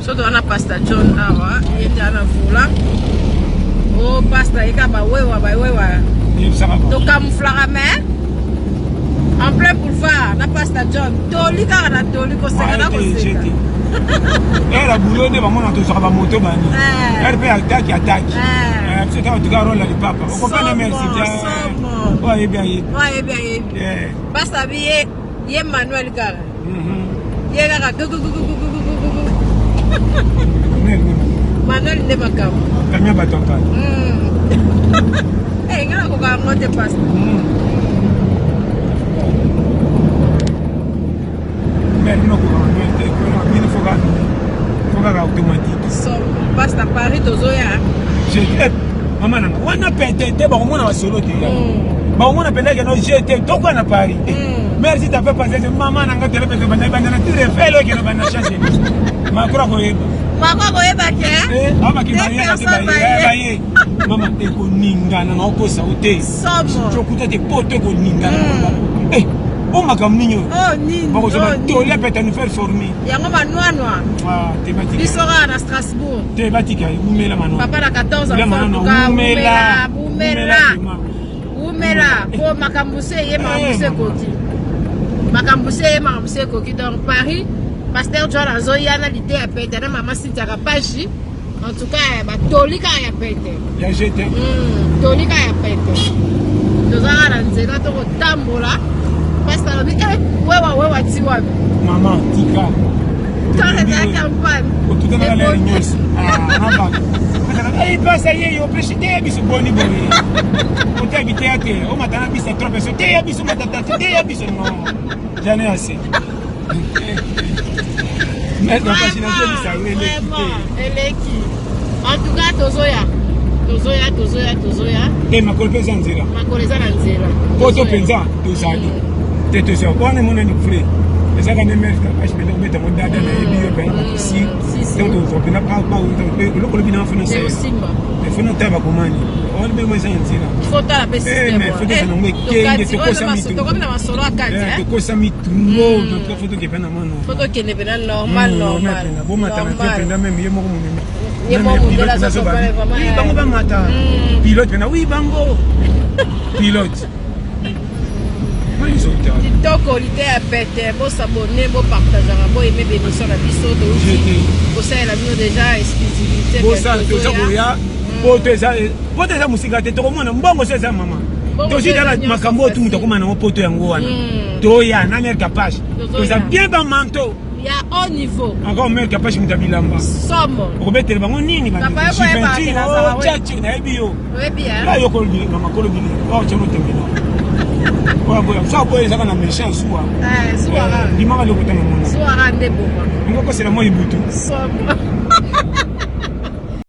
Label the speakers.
Speaker 1: So toza na Pastor John awa, ye nde ana volant. Oh pastor ye kaka bawewa bawewa. Tokamuflaka mais en plein boulevard na Pastor John. Toli kaka na toli koseka na koseka.
Speaker 2: Era boulot nde bamona tozwaka bamoto bani. Ere mpe ataki ataki. Biso ntango tuka role ya lipapa. Okopana merci. Oyo ayebi ayebi.
Speaker 1: Oyo ayebi ayebi. Pastor bi ye ye Manuel kaka. Ye kaka gugugugugugugugu. Manuel nde makambo.
Speaker 2: Kamia bato ya kala.
Speaker 1: Eh, nga nakoka yango te pastor.
Speaker 2: Mais bino koka Manuel te, bino faut kaka faut kaka automatique.
Speaker 1: So, pastor Paris tozoya.
Speaker 2: Je mama nanga wana pete te bakomona basolo te. Bakomona penda ke no je te tokwa na Paris. Merci t'as fait passer mama nanga tele pete banda banda na tour Eiffel oyo ke no banda changer. Makro koyeba.
Speaker 1: Makro koyeba ke.
Speaker 2: Eh, ama ke baye baye. Mama ekoningana na okosa o te.
Speaker 1: Somo.
Speaker 2: Chokuta te poto ekoningana. Eh, o makambo nini oyo?
Speaker 1: Oh nini?
Speaker 2: Bakozwa batoli ya pete nous faire former.
Speaker 1: Yango manwanwa.
Speaker 2: Ah, te batika.
Speaker 1: Biso kaka na Strasbourg.
Speaker 2: Te batika umela manwanwa.
Speaker 1: Papa na 14 ans.
Speaker 2: Umela.
Speaker 1: Umela. Wumela po makambo se eye makambo se ekoki makambo se eye makambo se ekoki donc Paris Pasteur John azoya na liteya pete na mama Cynthia Kapashi en tout cas batoli kaka ya pete
Speaker 2: ya jete
Speaker 1: toli kaka ya pete toza kaka na nzela tokotambola pasteur alobi eh, wewa wewa ti wapi
Speaker 2: mama tika
Speaker 1: tole eza campagne
Speaker 2: otutanaka lere nyonso pasa ye yo pesi teya biso boni boye oteya biteya te omata na biso trop peso teya biso matata te teya biso non j'en ai assez
Speaker 1: eleki en tout cas tozoya tozoya tozoya tozoya
Speaker 2: te makolo mpe eza nzela
Speaker 1: makolo eza na nzela
Speaker 2: poto mpenza tozali te tozali wana emonani vrai ezaka nde mère kapash mpenza kobeta ngo dada nayebi yo mpenza bakisi donc tozwa mpenza eloko lobi na fona fona tala bakomani wana mpe eza na nzela
Speaker 1: mais
Speaker 2: faut tozala nango ekenge tokosami trop donc faut tokende na mwana
Speaker 1: faut tokende mpenza normal normal
Speaker 2: bomata na te mpenza meme ye moko monene bango bamata pilote mpenza wi bango pilote
Speaker 1: Kitoko liteya pete bo s'abonner bo partageaka bo aimer ba emission na biso touti kosalela bino deja exclusivité
Speaker 2: toza koya poto eza poto eza mosika te tokomona mbongo so eza mama tozwi tala makambo oyo tu moto akoma nango poto yango wana toya na mère kapage toza bien bamanto
Speaker 1: ya haut niveau
Speaker 2: encore mère kapage moto ya bilamba
Speaker 1: somo
Speaker 2: okobetela bango nini chachi nayebi yo
Speaker 1: oyebi
Speaker 2: yo kolo makolo bili or tshelo tembela oyo boya so boya ezaka na méchant zuwa
Speaker 1: zuwa
Speaker 2: ndimaka lokota na mona
Speaker 1: zuwa nde boma
Speaker 2: ngo kosela moi butu
Speaker 1: somo.